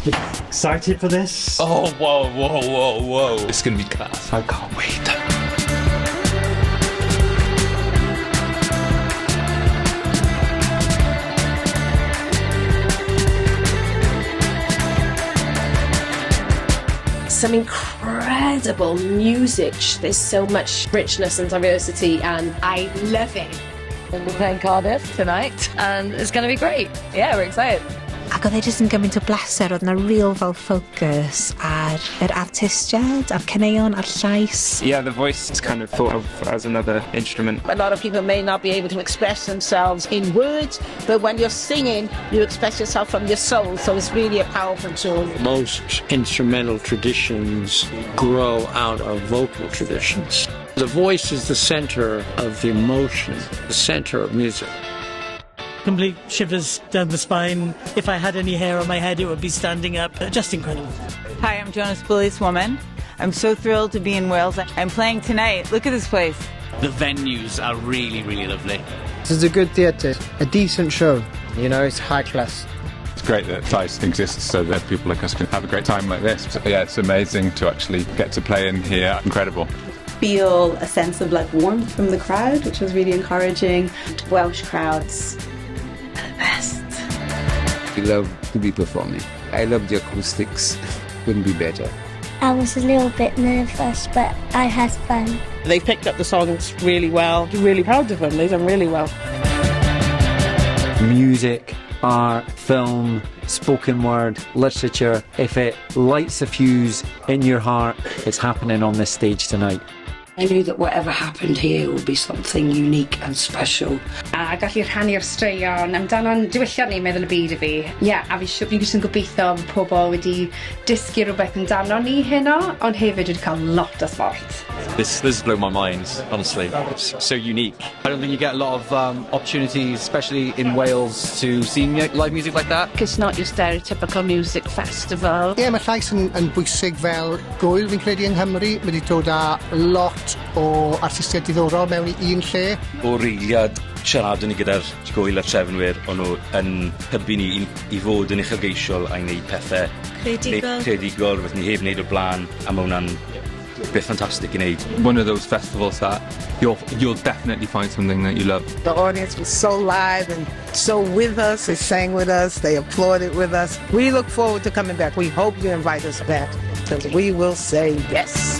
Excited for this? Oh, whoa, whoa, whoa, whoa. It's going to be class. I can't wait. Some incredible music. There's so much richness and diversity, and I love it. We're playing Cardiff tonight, and it's going to be great. Yeah, we're excited. Ac oedd e jyst yn gymaint o bleser, oedd yna real fel focus ar yr artistiaid, a'r caneuon, a'r llais. Yeah, the voice is kind of thought of as another instrument. A lot of people may not be able to express themselves in words, but when you're singing, you express yourself from your soul, so it's really a powerful tool. Most instrumental traditions grow out of vocal traditions. The voice is the center of the emotion, the center of music. Complete shivers down the spine. If I had any hair on my head, it would be standing up. Just incredible. Hi, I'm Jonas Policewoman. I'm so thrilled to be in Wales. I'm playing tonight. Look at this place. The venues are really, really lovely. This is a good theatre, a decent show. You know, it's high class. It's great that Llais exists so that people like us can have a great time like this. So, yeah, it's amazing to actually get to play in here. Incredible. Feel a sense of like warmth from the crowd, which was really encouraging. Welsh crowds are the best. We love to be performing. I love the acoustics. Couldn't be better. I was a little bit nervous, but I had fun. They picked up the songs really well. Really proud of them. They've done really well. Music, art, film, spoken word, literature. If it lights a fuse in your heart, it's happening on this stage tonight. I knew that whatever happened here would be something unique and special. A gallu rhannu'r straeon amdano'n diwylliant ni meddwl y byd i fi. Ie, yeah, a fi fi jyst yn gobeithio bod pobl wedi dysgu rhywbeth amdano ni heno, ond hefyd wedi cael lot o sport. This blew my mind, honestly. It's so unique. I don't think you get a lot of opportunities, especially in Wales, to see live music like that. It's not your stereotypical music festival. Ie, yeah, mae Llais yn bwysig fel gwyl fi'n credu yng Nghymru. Mae wedi dod â lot o artistiaid diddorol mewn i un lle. O'r eiliad siaradwn ni gyda'r gwyl a'r trefnwyr, o'n nhw yn hybu ni i fod yn uchelgeisiol a i wneud pethau creadigol, creadigol, rhywbeth ni heb wneud o'r blaen, a mae hwnna'n beth ffantastig i wneud. One of those festivals that you'll definitely find something that you love. The audience was so live and so with us. They sang with us, they applauded with us. We look forward to coming back. We hope you invite us back, because we will say yes.